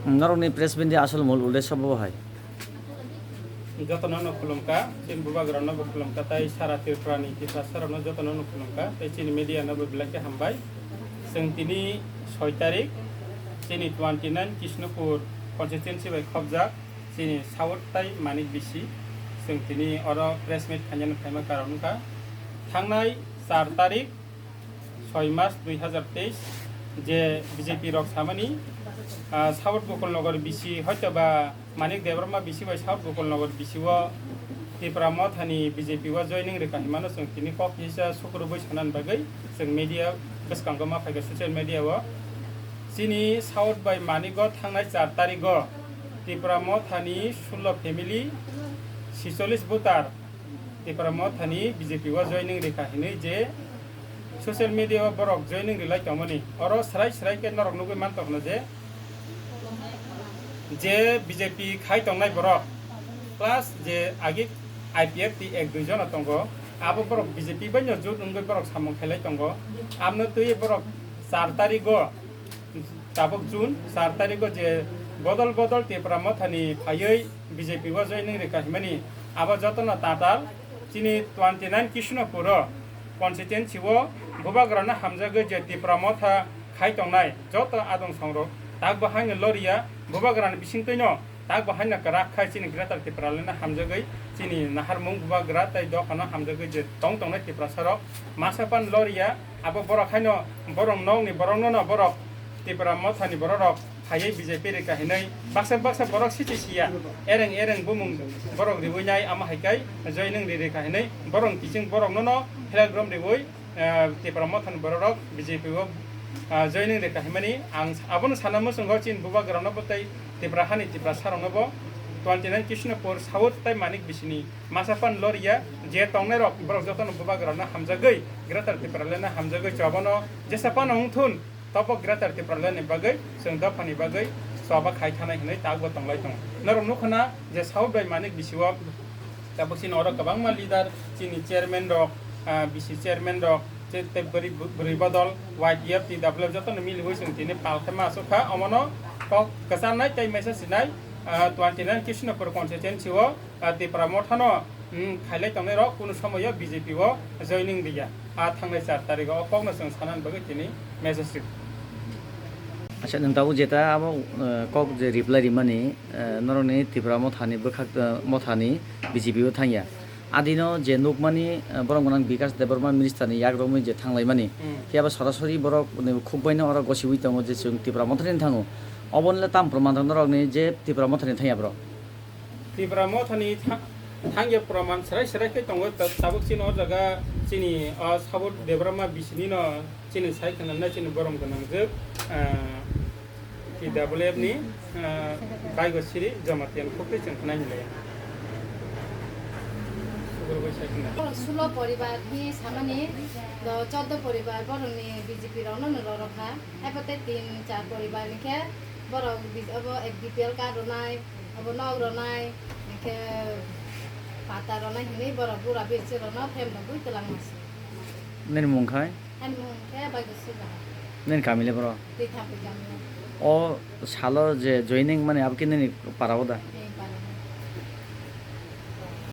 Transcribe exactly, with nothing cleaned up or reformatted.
Norokni press meet ni asol mol uddesho bo hai. Jotono no khulumkha, chini bubagrano bo khulumkha, tei sara Tripura ni Tiprasa rokno jotono no khulumkha, tei chini media no bo belai khe hambai. Chwng tini soi tarik, chini twenty nine Kishnupur constituency bai khobjak, chini South tai Manik bisi, chwng tini oro press meet khainani phaima karon wngkha. Thangnai char tarik, soi March dui hazar teis, je B J P rok samani, ah, South Gokulnagar bisi hoitoba Manik Debbarma bisi bai South Gokulnagar bisi o Tipra Mothani B J P o joining rwkha hinmano chwng tini kok kisa sukrubui sanani bagwi chwng media bwskango ma phaikha social media o. Chini South bai Manik o thangnai char tarik o Tipra Mothani sullo family, sicholis voter Tipra Mothani B J P o joining rwkha hinwi je social media o borok joining rwlai tongmani, oro srai srai khe norok nugwi mantokno je, je B J P khai tongnai borok plus je agi I P F T ek dui jona tongo, abo borok B J P bai no jut wngwi borok samung khailai tongo. Amno twi borok char tarigo, tabuk June char tarigo je bodol bodol Tipra Mothani phaiwi B J P o joining rwkha hinmani, abo jotono tatal chini twenty nine Kishnupur o constituency o bubagrano hamjagwi je Tipra Motha khai tongnai joto adong songrok tak bo haino loriya, bubagrani bisingtwino tak bo haino kwrak khai chini Greater Tipraland no hamjagwi chini naharmung bubagra tei dophano hamjagwi je tong tongnai Tiprasa rok masa pan loriya, abo borok haino borok nokni borokno no borok Tipra Mothani borok rok phaiwi B J P rwkha hinwi baksa baksa borok siti siya, ereng ereng bumung borok riwi nai, amo hai khe joining ri rwkha hinwi borok kiching borokno no helak rom riwi, ah, Tipra Mothani borok rok B J P o, ah, joining rwkha hinmani ang abono sana muchungo chini bubagrano bo tei Tipra hani Tiprasa rokno bo twenty nine Kishnupur South tei Manik bisini masa pan loriya je tongnai rok borok jotono bubagrano hamjagwi Greater Tipraland no hamjagwi chobano jesa pano wngthun. Tobo Greater Tipraland ni bagwi, chwng dophani bagwi choba khai thanai hinwi takbo tonglai tongo. Norok nukho na je South bai Manik bisi o tabuk chini oro kwbangma leader, chini chairman rok, ah, bisi chairman rok, che-, tei bwrwi, bwrwi bodol, Y T F, T W F jotono miliwi chwng tini pal khe ma aswk kha. Omono kok kwcharnai tei message sinai, ah, twenty nine Krishnapur constituency o, ah, Tipra Mothano, mm, khailai tongnai rok kunu somoyo B J P o joining riya. A thangnai char tarigo o kokno chwng sanani bagwi tini message rw. Acha, nwng tabuk jeta abo, eh, kok je reply rimani, eh, norokni Tipra Mothani bwkhak, eh, Mothani B J P o thangya. Adino je nukmani, eh, borok gwnang Bikash Debbarma minister ni yak romwi je thanglaimani. Hmm. Phiya ba sorasori borok ni khukbaino oro gosiwi tongo je chwng Tipra Mothani thango. Oboni le tam proman rok norokni je Tipra Mothani thangya borok? Tipra Mothani tha-, thangya proman serai serai khe tongo, ta-, tabuk chini o jaga chini o Sabut Debbarma bisini no chini sai khna na chini borom gwnang jwk, ah, T W F ni, ah, baigo siri Jamatia ni khuk twi chwng khna hinlai. Sugur bai sai khna. Borok sulo poribar ni samani do choddo poribar borok ni B J P rok no no rorok kha. Haibo tei tin char poribar ni khe borok bi-, obo ek B P L card rwnai, obo nok rwnai, hingkhe pata rwnai hinwi borok bura birchi rokno phem rwgwi twlangma se. Nini mung khai? Ani mung khe Baigo Sibra. Nini kami le boro? Twi Thampui kami. O salo je joining mani abo khe nini para o da?